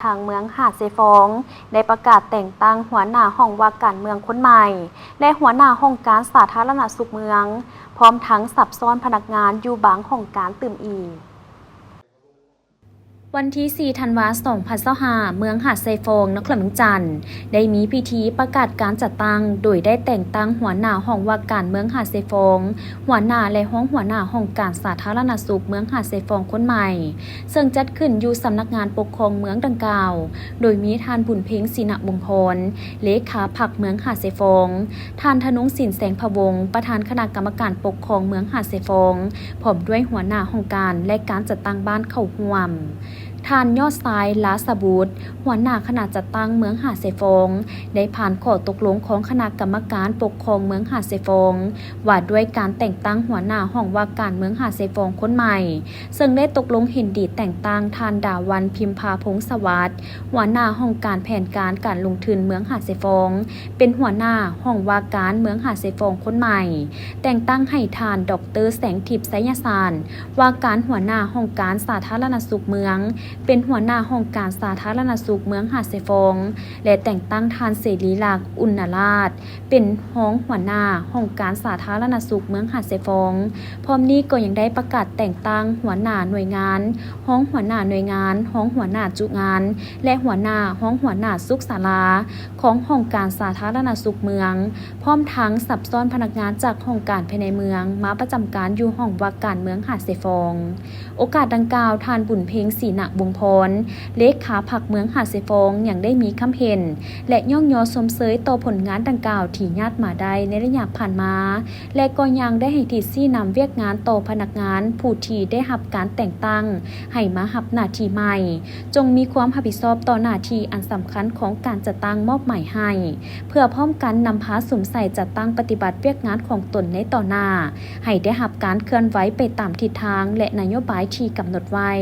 ທາງເມືອງຫາດຊາຍຟອງ ໄດ້ປະກາດແຕ່ງຕັ້ງຫົວໜ້າຫ້ອງວ່າການເມືອງຄົນໃໝ່ ແລະ ຫົວໜ້າຫ້ອງການສາທາລະນະສຸກເມືອງ, ພ້ອມທັງສັບຊ້ອນພະນັກງານຢູ່ບາງຫ້ອງການຕື່ມອີກ. ວັນທີສີ່ ທັນວາ ສອງພັນຊາວຫ້າ ເມືອງຫາດຊາຍຟອງ ນະຄອນຫຼວງວຽງຈັນ ໄດ້ມີພິທີປະກາດການຈັດຕັ້ງ ໂດຍໄດ້ແຕ່ງຕັ້ງຫົວໜ້າຫ້ອງວ່າການເມືອງຫາດຊາຍຟອງ, ຫົວໜ້າ ແລະ ຮອງຫົວໜ້າຫ້ອງການສາທາລະນະສຸກເມືອງຫາດຊາຍຟອງຄົນໃໝ່, ເຊິ່ງຈັດຂຶ້ນຢູ່ສຳນັກງານປົກຄອງເມືອງດັ່ງກ່າວ, ໂດຍມີທ່ານ ບຸນເພັງ ສີນະວົງພອນ ເລຂາພັກເມືອງຫາດຊາຍຟອງ, ທ່ານ ທະນົງສິນ ແສງພະວົງ ປະທານຄະນະກຳມະການປົກຄອງເມືອງຫາດຊາຍຟອງ ພ້ອມດ້ວຍຫົວໜ້າຫ້ອງການ ແລະ ການຈັດຕັ້ງບ້ານເຂົ້າຮ່ວມ. ທ່ານ ຍອດຊາຍ ລາຊະບຸດ ຫົວໜ້າຄະນະຈັດຕັ້ງເມືອງຫາດຊາຍຟອງ ໄດ້ຜ່ານຂໍ້ຕົກລົງຂອງຄະນະກຳມະການປົກຄອງເມືອງຫາດຊາຍຟອງ ວ່າດ້ວຍການແຕ່ງຕັ້ງຫົວໜ້າຫ້ອງວ່າການເມືອງຫາດຊາຍຟອງຄົນໃໝ່, ເຊິ່ງໄດ້ຕົກລົງເຫັນດີແຕ່ງຕັ້ງທ່ານ ດາວັນ ພິມພາພົງສະຫວັດ ຫົວໜ້າຫ້ອງການແຜນການການລົງທຶນເມືອງຫາດຊາຍຟອງ ເປັນຫົວໜ້າຫ້ອງວ່າການເມືອງຫາດຊາຍຟອງຄົນໃໝ່, ແຕ່ງຕັ້ງໃຫ້ທ່ານ ດອກເຕີ ແສງທິບ ໄຊຍະສານ ວ່າການຫົວໜ້າຫ້ອງການສາທາລະນະສຸກເມືອງ ເປັນຫົວໜ້າຫ້ອງການສາທາລະນະສຸກເມືອງຫາດຊາຍຟອງ ແລະ ແຕ່ງຕັ້ງທ່ານ ເສລີລັກ ອຸນນະລາດ ເປັນຮອງຫົວໜ້າຫ້ອງການສາທາລະນະສຸກເມືອງຫາດຊາຍຟອງ. ພ້ອມນີ້ກໍຍັງໄດ້ປະກາດແຕ່ງຕັ້ງຫົວໜ້າໜ່ວຍງານ, ຮອງຫົວໜ້າໜ່ວຍງານ, ຮອງຫົວໜ້າຈຸງານ ແລະ ຫົວໜ້າ, ຮອງຫົວໜ້າສຸກສາລາ ຂອງຫ້ອງການສາທາລະນະສຸກເມືອງ, ພ້ອມທັງສັບຊ້ອນພະນັກງານຈາກຫ້ອງການພາຍໃນເມືອງ ມາປະຈຳການຢູ່ຫ້ອງວ່າການເມືອງຫາດຊາຍຟອງ. ໂອກາດດັ່ງກ່າວ, ທ່ານ ບຸນເພັງ ສີນະວົງພອນ ເລຂາພັກເມືອງຫາດຊາຍຟອງ ຍັງໄດ້ມີຄຳເຫັນ ແລະ ຍ້ອງຍໍຊົມເຊີຍຕໍ່ຜົນງານດັ່ງກ່າວທີ່ຍາດມາໄດ້ໃນໄລຍະຜ່ານມາ ແລະ ກໍຍັງໄດ້ໃຫ້ທິດຊີ້ນຳວຽກງານຕໍ່ພະນັກງານຜູ້ທີ່ໄດ້ຮັບການແຕ່ງຕັ້ງໃຫ້ມາຮັບໜ້າທີ່ໃໝ່, ຈົ່ງມີຄວາມຮັບຜິດຊອບຕໍ່ໜ້າທີ່ອັນສຳຄັນຂອງການຈັດຕັ້ງມອບໝາຍໃຫ້, ເພື່ອພ້ອມກັນນຳພາສຸມໃສ່ຈັດຕັ້ງປະຕິບັດວຽກງານຂອງຕົນໃນຕໍ່ໜ້າ ໃຫ້ໄດ້ຮັບການເຄື່ອນໄຫວໄປຕາມທິດທາງ ແລະ ນະໂຍບາຍທີ່ກຳນົດໄວ້.